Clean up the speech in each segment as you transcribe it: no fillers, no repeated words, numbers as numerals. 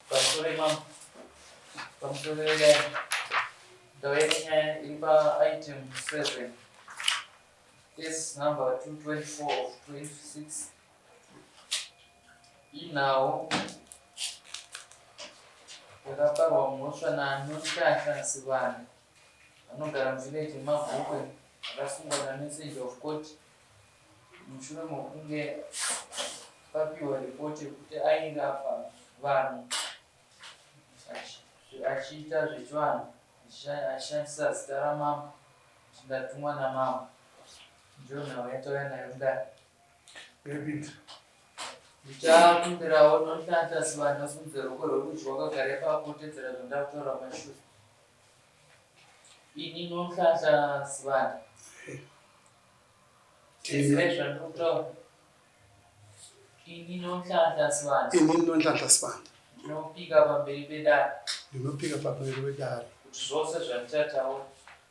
Pamusoro imambo. Pamusoro vedare. Ndauya nenyaya iri pa-item 7. Case number 224 of 26. Inhau yakaparwa mhosva naNonhlanhla Sibanda anogara muvillage yeMabvukwe akasungwa naMessenger of Court mushure mokunge papiwa ripoti yekuti airapa vanhu achiita zvechivanhu achishandisa zita ramambo kuti ndatumwa namambo. Ndiyo nhau yatauya nayo mudare. Ndichakumbirawo Nonhlanhla Sibanda usimudze ruoko rwerudyi wakagara ipapo utedzera zvandakutaura kumashure. Ini Nonhlanhla Sibanda. Tedzera zvandiri kutaura. Ini Nonhlanhla Sibanda. Ini Nonhlanhla Sibanda. Ndinopika pamberi pedare. Ndinopika pamberi pedare. Kuti zvose zvandichataura.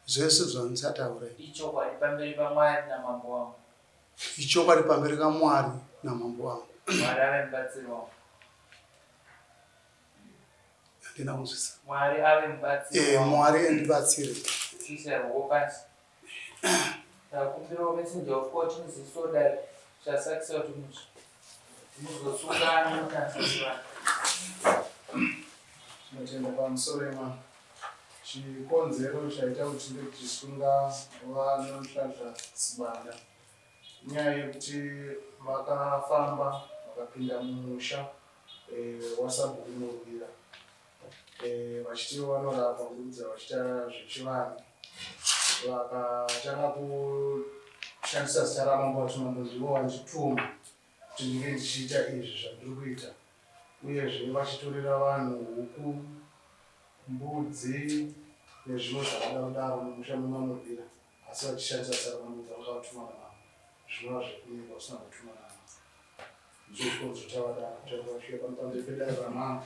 Zvese zvandichataura. Ichokwadi pamberi paMwari namambo wangu. Ichokwadi pamberi kaMwari namambo wangu. Mwari ave mubatsiri wangu. Handina kunzwisa. Mwari ave mubatsiri eh, wangu. Mwari andibatsire. Chiisa ruoko pasi. Ndakumbirawo messenger of court muziso dare chasakisa kuti muzosunga nokutanzisivanhu. Tinotenda pamusoro imambo. Chikonzero chaita kuti tinge tichisunga VaNonhlanhla Sibanda inyaya yekuti vakafamba vakapinda mumusha eh, waSabhuku Murwira eh, vachiti vanorapa kuburikidza vachiita zvechivanhu vakatanga kushandisa zita ramambo vati mambo ndivo vandituma kuti ndinge ndichiita izvi zvandiri kuita uyezve vachitorera vanhu huku, mbudzi nezvimwe zvakadaro daro mumusha memaMurwira asi vachishandisa zita ramambo vakavatuma namambo zvinova zvekunyepa vasina kutuma namambo. Ndicho chikonzero chavadaro kuti vasvike pano pamberi pedare ramambo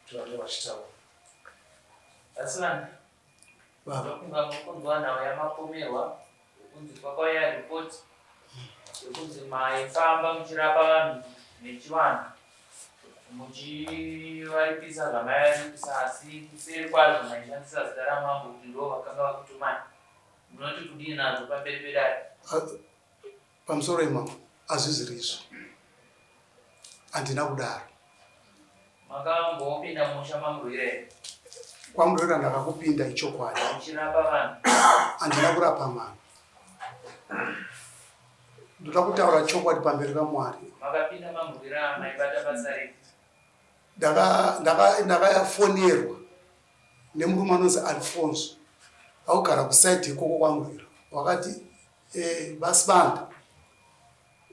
kuti vange vachitaura. Asi vanhu Baba. Ndofunga muri kunzwa nhau yamapomerwa yekunzi kwakauya report yekunzi maifamba muchirapa vanhu nechivanhu muchivaripisa zvamaivaripisa asi kuseri kwazvo maishandisa zita ramambo kuti ndo vakanga vakutumai. Munoti kudii nazvo pamberi pedare? Pamusoro imambo hazviziri izvo. Handina kudaro. Makambopinda musha maMurwira here? KwaMurwira ndakakupinda ichokwadi. Muchirapa vanhu? Handina kurapa vanhu. Ndoda kutaura chokwadi pamberi paMwari. Makapinda maMurwira maibata basa ripi? Ndakafonerwa nemurume anonzi Alfonso akugara kusaidi ikoko kwaMurwira wakati eh, VaSibanda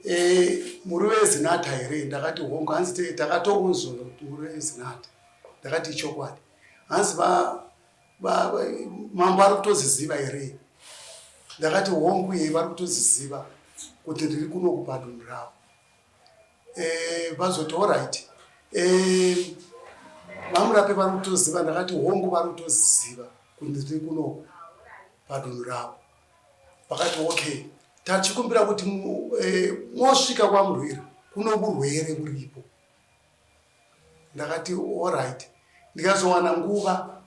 Eh, muri veZinatha here? Ndakati hongu. Hanzi takatounzwa kuti muri veZinatha. Ndakati ichokwadi. Hanzi va, va, va, mambo ari kutoziziva here? Ndakati hongu ye vari kutoziziva kuti ndiri kuno kupadunhu ravo. Eh, vazoti alright. Eh, vaMurape vari kutoziva. Ndakati hongu vari kutoziziva kuti ndiri kuno padunhu ravo. Vakati okay, tachikumbira kuti eh, mosvika kwaMurwira kuno vurwere vuripo. Ndakati alright, ndikazowana nguva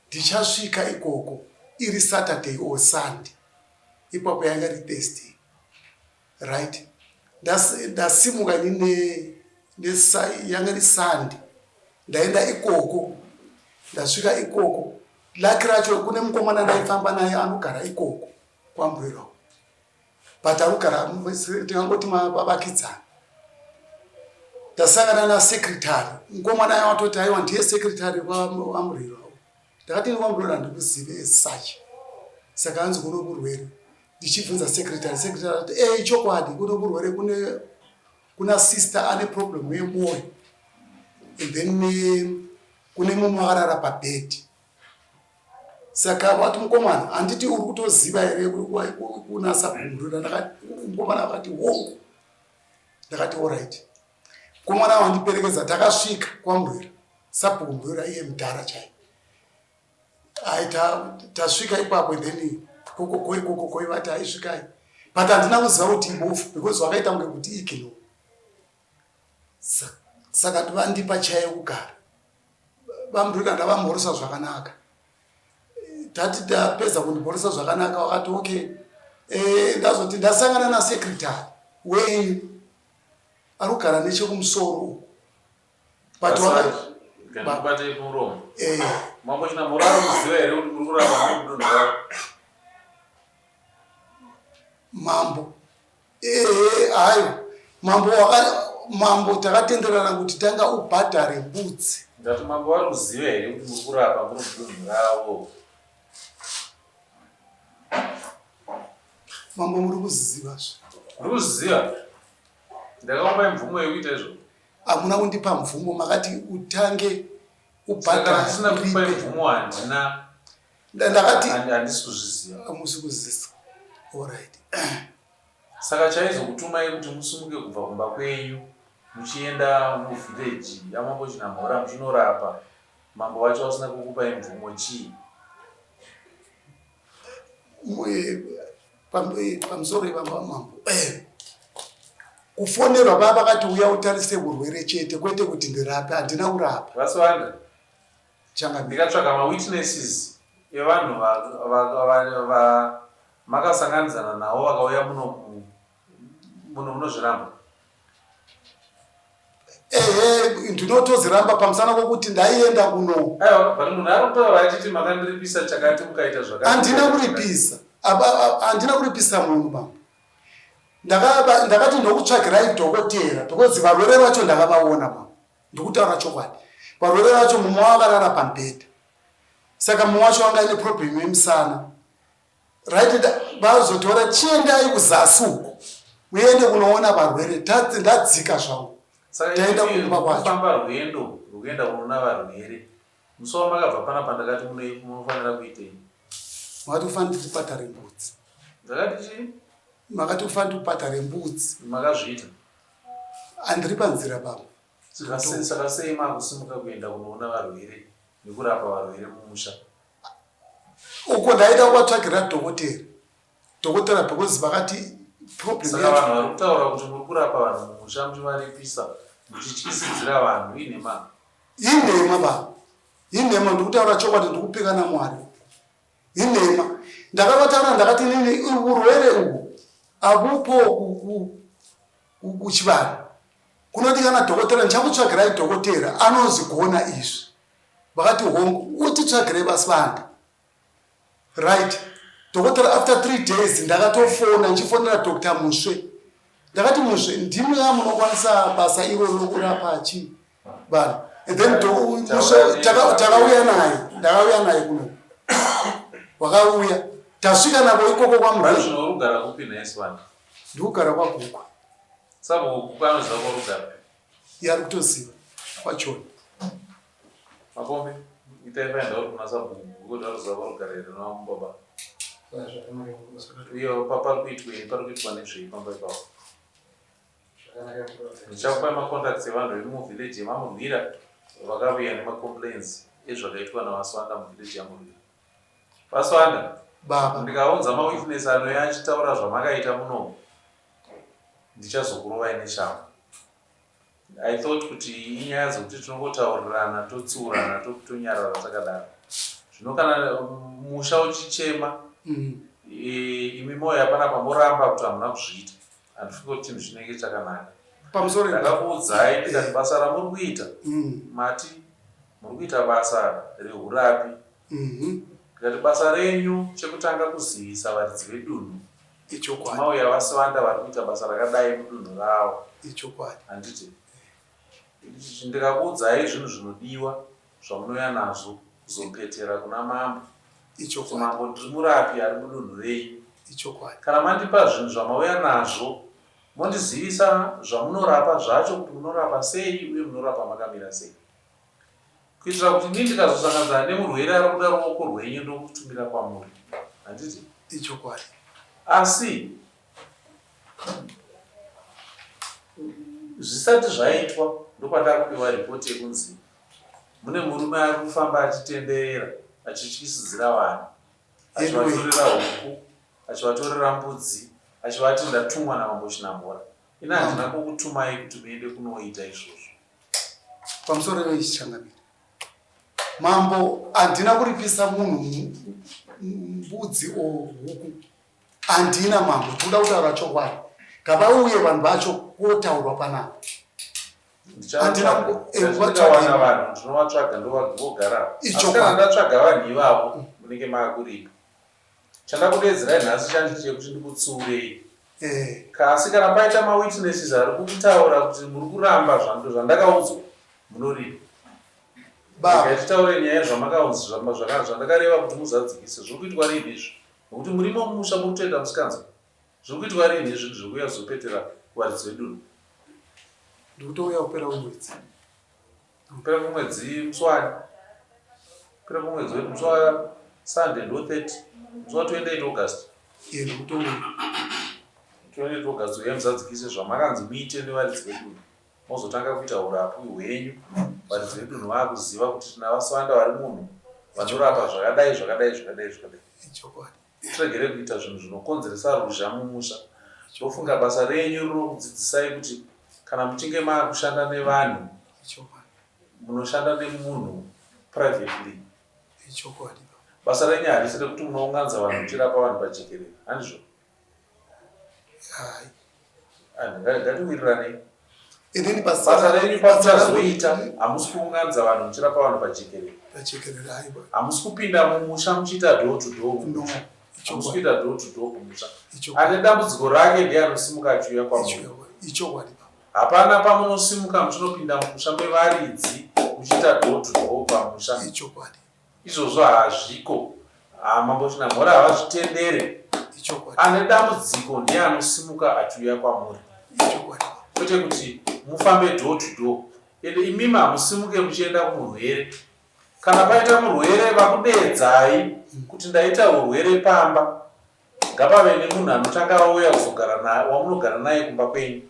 ndichasvika ikoko iri Saturday or Sunday. Ipapo yanga iri Thursday. Right, ndasimuka ini yanga iri Sunday, ndaenda ikoko, ndasvika ikoko Lucky racho kune mukomana ndaifamba naye anogara ikoko kwamurwira uko but arikugara tingangoti mavakidzani ndasangana nasecretary mukomana aye watoti aiwa ndiye secretary wamurwira uko ndakati ini kwamurwira handikuzive as such saka hanzi kuno kurwere ndichibvunza secretary secretary ati e eh, chokwadi kuno kurwere kune kuna sister ane problem yemwoyo and then eh, Kune mumwe wakarara pabed saka vati mukomana handiti uri kutoziva here kuna sabhumurira mukomana akati hongu ndakati orit mukomana wandiperekedza takasvika kwamurwira sabhuku murwira iye mudhara chai ai tasvika ipapo then kokokoi kokokoi vati aisvikai but handina kuziva kuti ibofu because wakaita kunge kuti ignore Saka vandipa chair yekugara. Vamudurika ndavamhoresa zvakanaka. Tati tapedza kundimhoresa zvakanaka vakati okay. Eh, ndazoti ndasangana nasecretary wenyu ari kugara nechekumusoro uku. But waka muromo. Eh. Mambo Chinamhora ari kuziva here kuti muri kurapa mudunhu ravo? Mambo Ehe hayo mambo waka mambo takatenderana kuti tanga ubhadhare mbudzi. Ndati mambo vari kuziva here kuti muri kurapa muri mudunhu ravo? Mambo muri kuziva zve. Muri kuziva? Ndakakupai mvumo yekuita izvo. Hamuna kundipa mvumo makati utange ubhadhare. Saka ndisina kukupai mvumo handina. Ndakati handisi kuzviziva. Hamusi kuzviziva. All right. Saka chaizokutumai kuti musumuke kubva kumba kwenyu muchienda muvillage yaMambo Chinamhora muchinorapa mambo vacho vasina kukupai mvumo chii? Pamusoro ivamba mambo eh, kufonerwa vaya vakati uya utarise urwere chete kwete kuti ndirape handina kurapa. VaSiwanda, Changamire. Ndikatsvaga mawitnesses evanhu vamakasanganidzana navo vakauya muno muno munozviramba? Ehe, ndinotoziramba pamusana pokuti ndaienda kuno. Aiwa, but munhu ari kutaura achiti makandiripisa chakati mukaita zvakati. Handina kuripisa. Handina kuripisa munhu bambo. Ndakati ndokutsvagirai dhokotera because varwere vacho ndakavaona bambo. Ndikutaura chokwadi. Varwere vacho mumwe wavo akarara pamubhedha. Saka mumwe wacho anga aine problem yemusana. Right vazotora chiendai kuzasi uko. Uende kunoona varwere. Ndadzika zvangu. Saka Taenda kumba kwacho. Kufamba rwendo rwekuenda kunoona varwere. Musi wamakabva panapa ndakati munofanira kuitei? Makati kufanira tipatare mbudzi. Ndakati chii? Makati kufanira tipatare mbudzi. Makazviita. Andiri panzira baba. Saka sei makusimuka kuenda kunoona varwere nekurapa varwere mumusha? Uko ndaida kuvatsvagira dhokotera. Dhokotera because vakati problem Saka vanhu vari kutaura kuti muri kurapa vanhu mumusha muchivaripisa muchityisidzira vanhu inhema. Inhema baba. Inhema ndikutaura chokwadi ndikupika naMwari. Inhema. Ndakavataura ndakati nini urwere uhu abupo kuchivanhu kunodikana dhokotera ndichakutsvagirai dhokotera anozigona izvi vakati hongu utitsvagirei vasibanda right dhokotera after three days ndakatofona ndichifonera dr musve ndakati musve ndimi ya munokwanisa basa iroro rokurapa chi vanhu and then musve takauya naye ndakauya naye kuno wakauya tasvika navo ikoko kwamurugara Ndikugara kwaGukwe. Sabhuku Gukwe anoziva kwarugara. Iye ari kutoziva kwachona. Makombe, itai find out kuna sabhuku Gukwe kuti anoziva kwarugara here nababa. Uye pari kuitwei, pari kuitwa nezvei pamba ipapo. Ndichakupai macontacts evanhu vemuvillage yemaMurwira vakavuya nemacomplaints ezvakaitwa naVaSwanda muvillage yaMurwira. Paswanda, Baba. Ndikaunza mawitness anouya achitaura zvamakaita muno ndichazokurovai neshamhu. I thought kuti inyaya dzekuti tinongotaurirana totsiurana tonyarara takadaro. Zvino kana musha uchichema mm. e, imi moyo panapa moramba kuti hamuna kuzviita handifungi kuti chinhu chinenge chakanaka. Pamusoro ndakakuudzai ndikati basa ramuri kuita mm. mati muri kuita basa rehurapi Ndikati basa renyu chekutanga kuzivisa varidzi vedunhu Ichokwadi. Mauya vaSivanda vari kuita basa rakadai mudunhu ravo. Ichokwadi. Handiti? Ndikakuudzai zvinhu zvinodiwa zvamunouya nazvo kuzopetera kuna mambo. Ichokwadi. Mambo ndiri murapi ari mudunhu renyu. Ichokwadi. Kana mandipa zvinhu zvamauya nazvo mondizivisa zvamunorapa zvacho kuti munorapa sei uye munorapa makamira sei. Kuitira kuti inini ndikazosanganidzana nemurwere ari kuda ruoko rwenyu ndokutumira kwamuri. Handiti? Ichokwadi. Asi zvisati zvaitwa ndopandakapiwa ripoti yekunzi mune murume ari kufamba achitenderera achityisidzira vanhu achivatorera huku achivatorera mbudzi achivati ndatumwa namambo Chinamhora. Ini handina kukutumai kuti muende kunoita izvozvo. Pamusoro vei changamire. Mambo, handina kuripisa munhu mbudzi o huku. Handina mambo, tikuda kutaura chokwadi. Ngavauye vanhu vacho kotaurwa panapa. Handina eh, vanhu ndinovatsvaga ndovagara. Asi kana ndatsvaga vanhu ivavo munenge makuripa. Chandakudeedzerai nhasi change chekuti ndikutsiurei. Eh. Kasi kana paita mawitnesses ari kutaura kuti muri kuramba zvandakaudzwa munoripa. Baba. Titaure nyaya yezvamakaunzi zvandakareva kuti muzadzikise. Zviri kuitwa rini izvi? Nokuti murimo mumusha muri kutoita musikanzwa. Zviri kuitwa rini izvi zvekuuya kuzopetera kuvaridzi vedunhu? Ndikutouya kupera kwemwedzi. Kupera kwemwedzi musi wani? Kupera kwemwedzi wedu musi wa Sunday ndo 30. Musi wa 28 August. Iye ndikutouya. 28 August uyai muzadzikise zvamakanzi muite nevaridzi vedunhu. Mozotanga kuita hurapwi hwenyu varidzi vedunhu vakuziva kuti tina vaSibanda vari munhu vanorapa zvakadai zvakadai zvakadai zvakadai. Ichokwadi. Tiregere kuita zvinhu zvinokonzeresa ruzha mumusha. Ndofunga basa renyu rinokudzidzisai kuti kana muchinge maakushanda nevanhu munoshanda nemunhu privately. Ichokwadi. Basa renyu harisi rekuti munounganidza vanhu muchirapa vanhu pajekerere, handizvo? Hai. Ngatiwiriranei. Inini basa renyu pamuchazoita hamusi kuunganidza vanhu muchirapa vanhu pajekerere. Pajekerere aiwa. Hamusi kupinda mumusha muchiita door to door mumusha. Hamusi kuita door to door kumusha. Ane dambudziko rake ndiye anosimuka achiuya kwamuri. Ichokwadi. Hapana pamunosimuka muchinopinda mumusha mevaridzi muchiita door to door pamusha. Ichokwadi. Izvozvo hazviko. Haa mambo Chinamhora havazvitendere. Ichokwadi. Ane dambudziko ndiye anosimuka achiuya kwamuri. Ichokwadi. Kwete kuti mufambe door to door. Ende imimi hamusimuke muchienda kumurwere. Kana paita murwere vakudeedzai kuti ndaita urwere pamba. Ngapave nemunhu anotanga auya kuzogara naye wamunogara naye kumba kwenyu.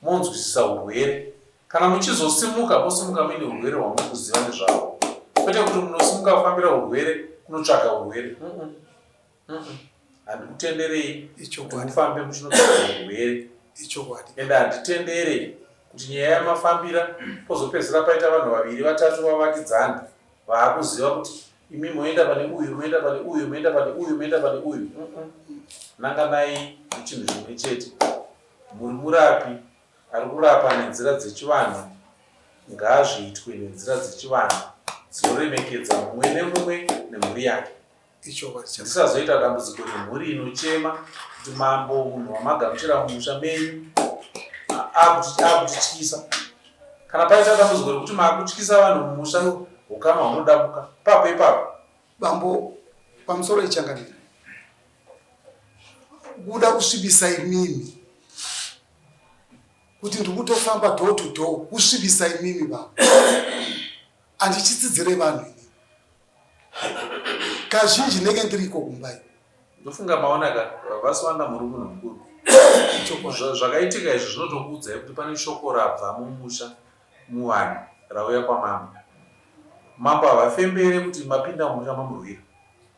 Monzwisisa hurwere. Kana muchizosimuka mosimuka muine hurwere hwamuri kuziva nezvahwo. Kwete kuti munosimuka kufambira hurwere kunotsvaga hurwere. Mm -mm. Handikutenderei kuti mufambe muchinotsvaga hurwere. Ichokwadi. Ende handitendere kuti nyaya yamafambira pozopedzisira paita vanhu vaviri vatatu vavakidzani vaakuziva kuti imi moenda pane uyu moenda pane uyu moenda pane uyu moenda pane uyu. Mm -mm. Nanganai nechinhu chimwe chete. Muri murapi ari kurapa nenzira dzechivanhu ngaazviitwe nenzira dzechivanhu dzinoremekedza mumwe nemumwe nemhuri yake. Ndisazoita dambudziko remhuri inochema kuti mambo munhu wamagamuchira mumusha menyu akutityisa. Kana paita dambudziko rekuti makutyisa vanhu mumusha hukama hunodabuka ipapo ipapo. Bambo pamusoro ichangamira kuda kusvibisa imimi kuti ndikutofamba door to door kusvibisa imimi baba handichitsidzire vanhu ini kazhinji ndenge ndiriko kumba ini ndofunga maona ka vaswanda muri munhu mukuru zvakaitika izvi zvinotokuudzai kuti pane shoko rabva mumusha muvanhu rauya kwamambo. Mambo havafembere kuti mapinda mumusha mamurwira.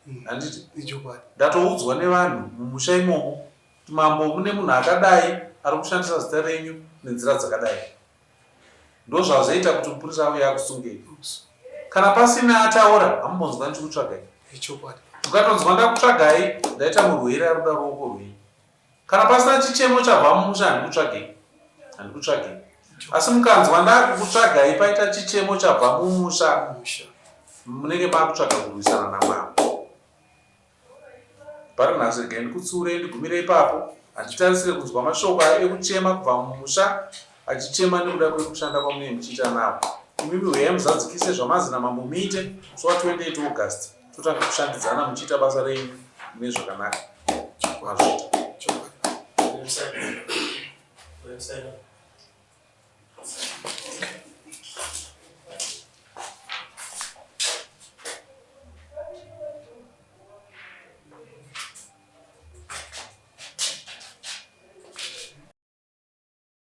Hmm. Handiti? Ichokwadi. Ndatoudzwa nevanhu mumusha imomo kuti mambo mune munhu akadai ari kushandisa zita renyu nenzira dzakadai. Ndozvazoita kuti mupurisa auye akusungei. Kana pasina ataura hamumbonzwa ndichikutsvagai. Ichokwadi. Ukatonzwa ndakutsvagai ndaita murwere ari kuda ruoko rwenyu. Kana pasina chichemo chabva mumusha handikutsvagei. Handikutsvagei. Asi mukanzwa ndakukutsvagai paita chichemo chabva mumusha munenge makutsvaga kurwisana namambo. Pari nhasi regai ndikutsiurei ndigumire ipapo. Handitarisire kunzwa mashoko ekuchema kubva mumusha achichema nekuda kwekushanda kwamunenge muchiita navo. Imimi huyai muzadzikise zvamazi namambo muite musi wa 28 August totanga kushandidzana muchiita basa renyu mune zvakanaka. Mazvita. Chokwadi. Website.